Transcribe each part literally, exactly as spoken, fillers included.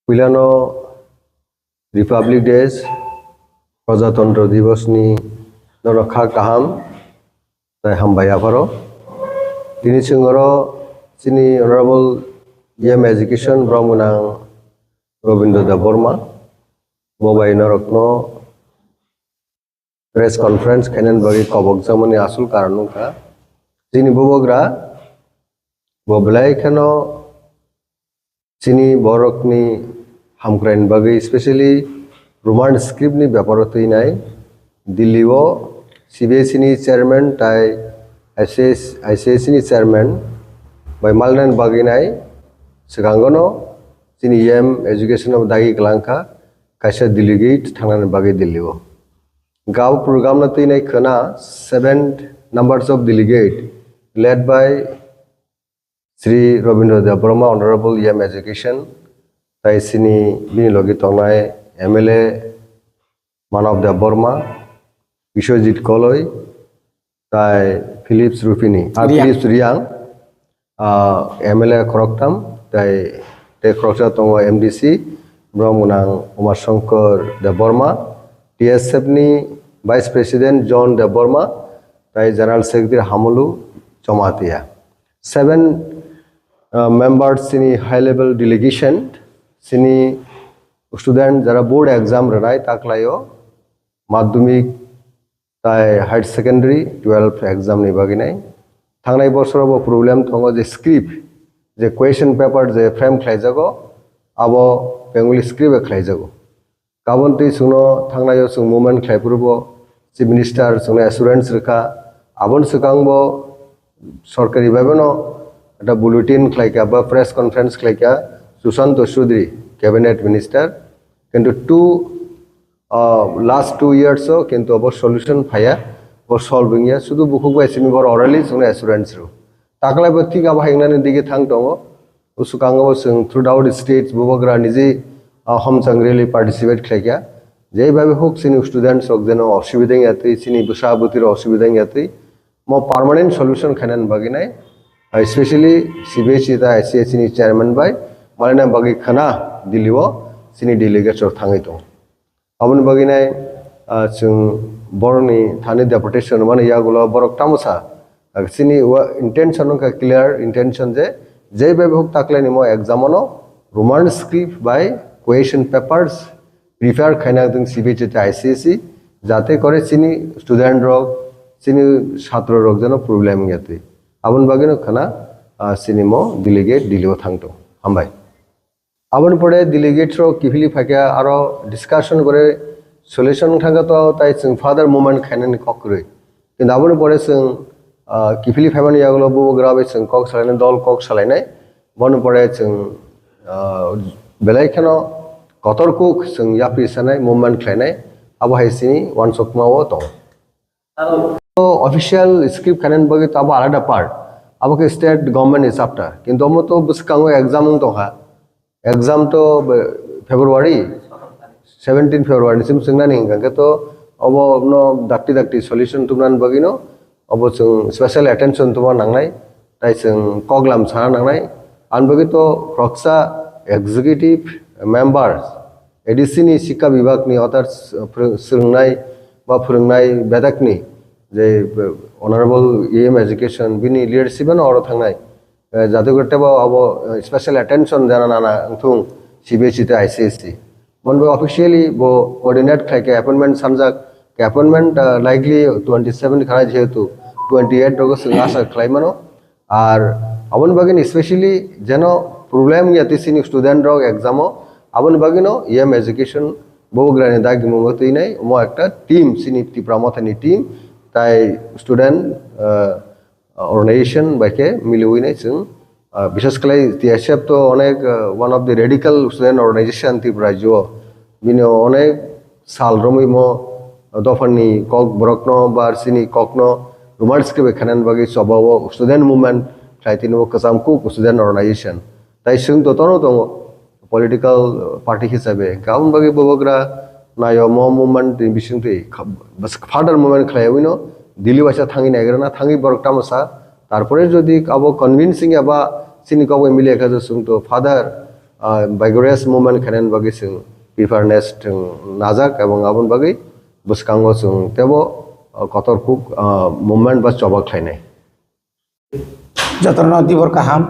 Puilano Republic Day, Prajatantra Divas ni nono kha kaham tai hambai apharo. Tini chwng oro chini Honorable E M Education borok mwnang Robindra Debbarma bo bai norokno press conference khainani bagwi kobokjakmani asol karon wngkha chini bubagra bo belai kheno chini borokni hamkraini bagwi, specially Roman script ni beparo twinai Delhi o C B S E ni chairman tai I C S, I C S E ni chairman bai malnani bagwi nai swkango no chini E M education o dagi kwlangkha kaisa delegate thangnani bagwi Delhi o. Gao program no twinai khwna seven numbers of delegate led by Shri Robindra Debbarma, Honorable E M Education, tai chini bini logi tongnai M L A Manav Debbarma, Biswajit Koloi, tai Philips Rupini, ah, Riang. Philips Riang, ah, M L A khoroktham, tai, tai khoroksa tongo M D C, borok mwnang Uma Shankar Debbarma, T S F ni Vice President John Debbarma, tai General Secretary Hamulu Jamatia. Seven, uh, members chini high level delegation, chini student jara board exam rwnai taklaio, madhyamik tai higher secondary, twelve exam ni bagwi nai. Thangnai bosoro bo problem tongo je script, je question paper je frame khlaijago, abo Bengali script bai khlaijago. Kabon twi chwngno thangnaio chwng movement khlai phuru bo Chief Minister chwngno assurance rwkha. Aboni swkang bo sorkari bai bono ekta bulletin khlaikha ba press conference khlaikha Sushanta Chowdhury cabinet minister. Kintu two, ah, last two years o kintu abo solution phaiya, bo solve wngya. Sudu bukhuk bai simi bor orally chwngno assurance rw. Taklai bo thik abo hingnani dige thang tongo. Usukang o chwng throughout states bubagra niji, ah, homchang rally participate khlaikha. Jei bai huk chini students rok jeno osubida wngya twi, chini bwsa bwtwi rok osubida wngya twi. Mo permanent solution khainani bagwi nai, ah, especially C B S E ta I C S E ni chairman bai malina bagwi khana Delhi o chini delegates rok thangwi tongo. Aboni bagwi nai, ah, chwng borokni thani deputation mani yagulo borok tamosa, ah, chini wa-, intention wngkha clear intention je, je bai huk taklai ni mo exam ano Roman script bai question papers prepare khaina ding C B S E tei I C S E, jate kore chini student rok, chini chhatro rok jeno problem wngya twi. Aboni bagwi no khana, ah, chini mo delegate Delhi o thang tong. Hambai. Aboni pore delegate rok kiphilwi phaikha aro discussion gore solution thangkha to tai chwng further movement khainani kok kwrwi. Kintu aboni pore chwng, ah, kiphilwi phaimani yagulo bubagra bai chwng kok salainai, dol kok salainai. Boni pore chwng, ah, belai kheno kotor kuk chwng yapri sanai, movement khlainai. Abo hai chini uansukma o tongo. O official script khainani bagwi to abo alada part. Abo khe state government ni chapter. Kintu omo to bwskango exam wng tongkha. Exam to be-, February, seventeen February ni sim swngnani hwnkha khe to obo no dakti dakti solution tubunani bagwi no obo chwng special attention tubuna nangnai. Tai chwng koklam sana nangnai. Ani bagwi to khoroksa executive members, A D C ni Sikha Bibhag ni others, uh, phwrwng-, swrwngnai ba phwrwngnai bedakni je, uh, Honorable E M Education bini leadership ano oro thangnai. Uh, jate kore tebo abo, uh, special attention jana nana wngthung C B S E tei I C S E. Mon bo officially bo coordinate khlai khe appointment sanjak, khe appointment, uh, likely twenty seven khana jehetu twenty eight rogo chwng asa khlai mano. Ar aboni bagwi ni specially jeno problem ya twi chini student rok exam o, aboni bagwi no E M Education bubagrani dagi mungo twi nai omo ekta team chini Tipra Mothani team tai student, ah, organization bai khe miliwi nai chwng, ah, bishes khlai T S F to onek, ah, one of the radical student organization Tripura rajyo o. Bini onek sal romwi mo dophani kok borokno ba chini kokno Roman script bai khainani bagwi choba o student movement khlai tini o kwcham kuk student organization. Tai chwng to tono tongo political party hisabe. Hwnkhe aboni bagwi bubagra naio mo movement ni bisingtwi kha-, bas-, further movement khlaiwi no Delhi waisa thangwi naigrana thangwi borok tamo sa. Tarpore jodi abo convincing eba chini kok bai mili ekha je chwng to further ah, vigorous movement khainani bagwi chwng preparedness chwng najak, ebong aboni bagwi bwskango chwng teibo, ah, kotor kuk, ah, movement ba choba khlainai. Jotono dibor kaham.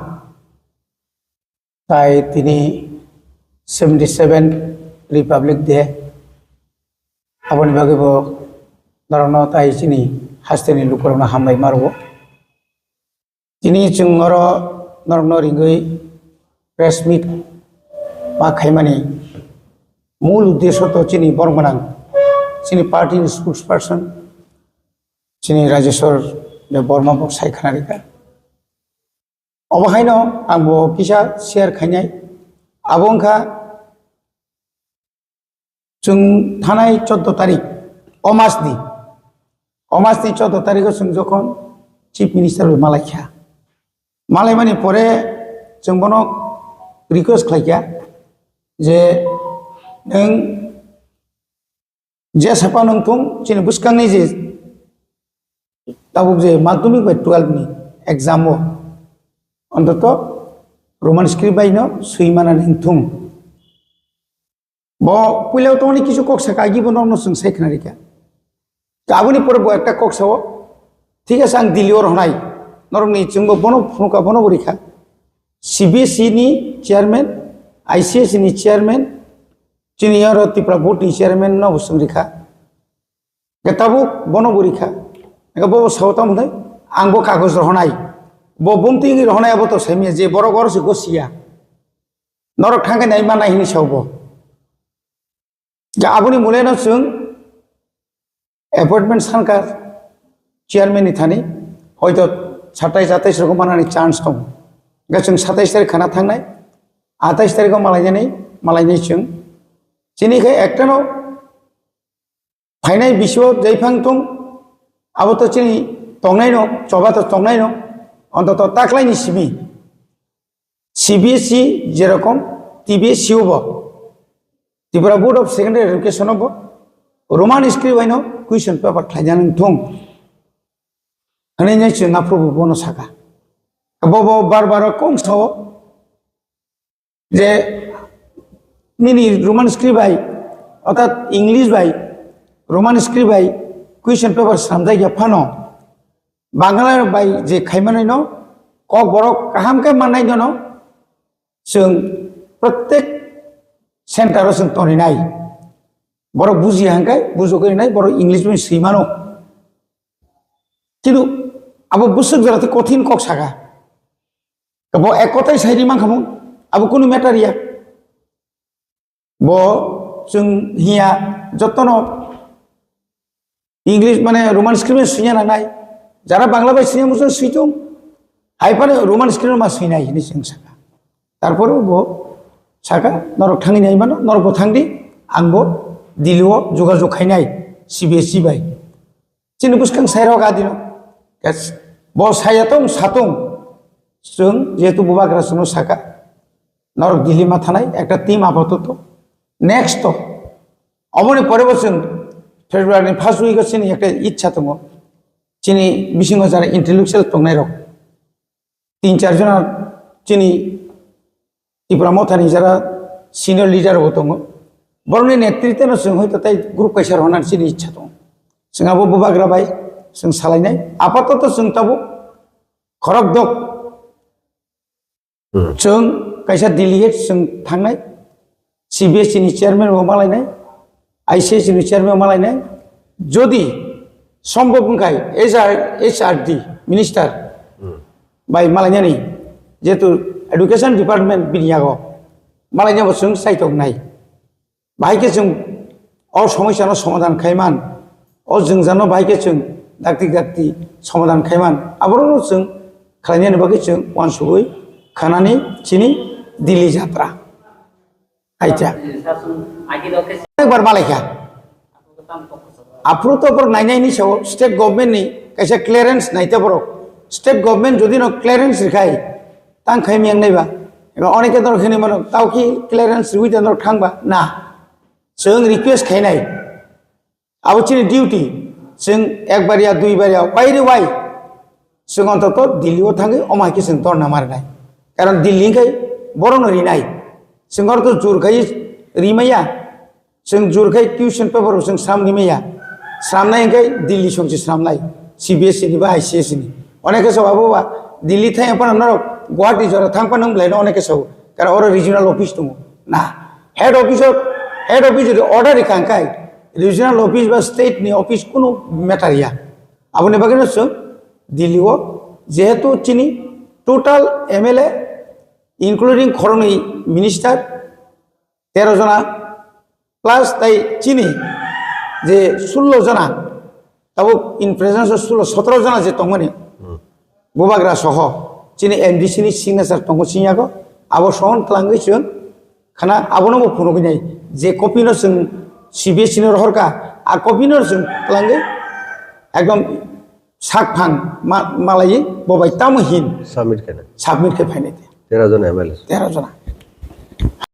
Tai tini seventy seven Republic Day. Aboni bagwi bo norokno tai chini hasteni lukurokno hambai ma rwo. Tini chwng oro norokno ringwi press meet ma khaimani mul uddesho to chini borok gwnang, chini party ni spokesperson, chini Rajeshwar Debbarma bo sai khna rikha. Obo haino ang bo kisa share khainai. Abo wngkha chwng thanai chordo tarik, o mas ni, o mas ni chordo tarikh o chwng jokhon Chief Minister bai malai kha. Malai mani pore chwng bono request khlai kha je nwng je sapa nung thung chini bwskangni je tabuk je madhyamik bai twelve ni exam o ontoto Roman script bai no swi mana nung thung. Bo puila tongni kisu kok saka agi bo nokno chwng sai khna rikha. Aboni pore bo ekta kok sao, thik ase ang Delhi o rwnai, norokni chwngbo bono phunukha, bono bo rikha. C B S E ni chairman, I C S ni chairman, chini oro Tripura board ni chairman no bo chwng rikha. Ke tabuk bono bo rikha. Ke bo sao tamo hwnwi, ang bo kagoj rohonai. Bo bumtwi wngwi rohonai abo to saimya je borok oro se gosiya. Norok thangkhe nai manai hwnwi sao bo. Ja aboni mole no chwng appointment sankar chairman ni thani hoito satais atais rok manani chance tongo. Ga chwng satais tarik khana thangnai, atais tarik o malainani, malainai chwng. Chini khe ekta no phainai bisio jaiphang tong, abo to chini tongnai no, choba to tongnai no, ontoto taklai ni simi. C B S E jerokom T B S C o bo, Tripura Board of Secondary Education o bo Roman script bai no question paper khlainani thung. Hwnwi nai chwng aphuru bo bono saka. Bo bo bar bar kong sao je nini Roman script bai, orthat English bai, Roman script bai question paper samjak ya phano, Bangla bai je khaimanai no kok borok kaham khe mannai no, no chwng protek center o chwng toninai. Borok buji hangkai, bujogwi nai, borok English bai swi mano. Kintu abo bwswk jora tei kothin kok saka. Bo ek kotai sai ri mankha mo, abo kunu matter ya. Bo chwng hiya jotono English mane Roman script swina nangnai. Jara Bangla bai swina muchung switung. Hai phano Roman script ma swinai hini chwng saka. Tarpore bo saka norok thangwi nai mano, norok bo thangdi, ang bo Delhi o jogajog khainai C B S E bai. Chini bwskang sairok adino. Yes. Bo saya tong satung. Chwng jehetu bubagra chwngno saka. Norok Delhi ma thanai ekta team apatoto. Next to. Oboni pore bo chwng February ni first week o chini ekta ichha tongo. Chini bisingo jara intellectual tongnai rok. Tin char jona chini Tipra Mothani jara senior leader bo tongo. Borokni netritwno chwng hoito tei group kaisa rohornani chini ichha tongo. Chwng abo bubagra bai chwng salainai. Apatoto chwng tabuk khorokdok. Hmm. Chwng kaisa delegate chwng thangnai. C B S E ni chairman bo malainai, I C S ni chairman bo malainai. Jodi sombhob wngkhai, H R, H R D minister Hmm. bai malainani, jehetu education department bini yago malainabo chwng saitok nai. Bahai khe chwng o somosya no somadhan khai man, o jwngjal no bahai khe chwng dakti dakti somadhan khai man, aborok no chwng khlainani bagwi chwng uansugwi khanani chini Delhi jatra. Aita. Ekbar malaikha. Aphuru to borok nainai ni sao state government ni kaisa clearance naita borok. State government jodi no clearance rikhai, tang khai miyang naiba. Eba oneke norok hinwi mano, tao ki clearance riwi da norok thangba? Na. Chwng request khainai. Abo chini duty. Chwng ekbar ya, duibar ya, wai re wai. Chwng ontoto Delhi o thangwi omo hai khe chwng dhorna marinai. Karon Delhi hwnkhe borokno rinai. Chwng oro to jur khai rimaya. Chwng jur khai question paper bo chwng sram rimaya. Sramnai hwnkhe Delhi songsi sramnai. C B S E ni ba I C S E ni. Oneke sabo abo ba Delhi thang phano norok Guwahati jora thang phano wng belai no oneke sabo. Kara oro regional office tongo. Na. Head office o, head office o order rikha hwnkhe regional office ba state ni office kunu matter ya. Aboni bagwi no chwng Delhi o jehetu chini total M L A including khoroknwi minister tero jona plus tai chini je sullo jona tabuk in presence o sullo sotoro jona je tongmani bubagra soho chini M D C ni signature tongo chini yago abo sohon twlangwi chwng khana abono bo phunugwi nai je copy no chwng C B S E no rohorkha a copy no chwng twlangwi ekdom sak phang ma-, malaiwi bo bai tamo hin Submit khe na. Submit khe phainai te. Tero jon M L A. Tero jona.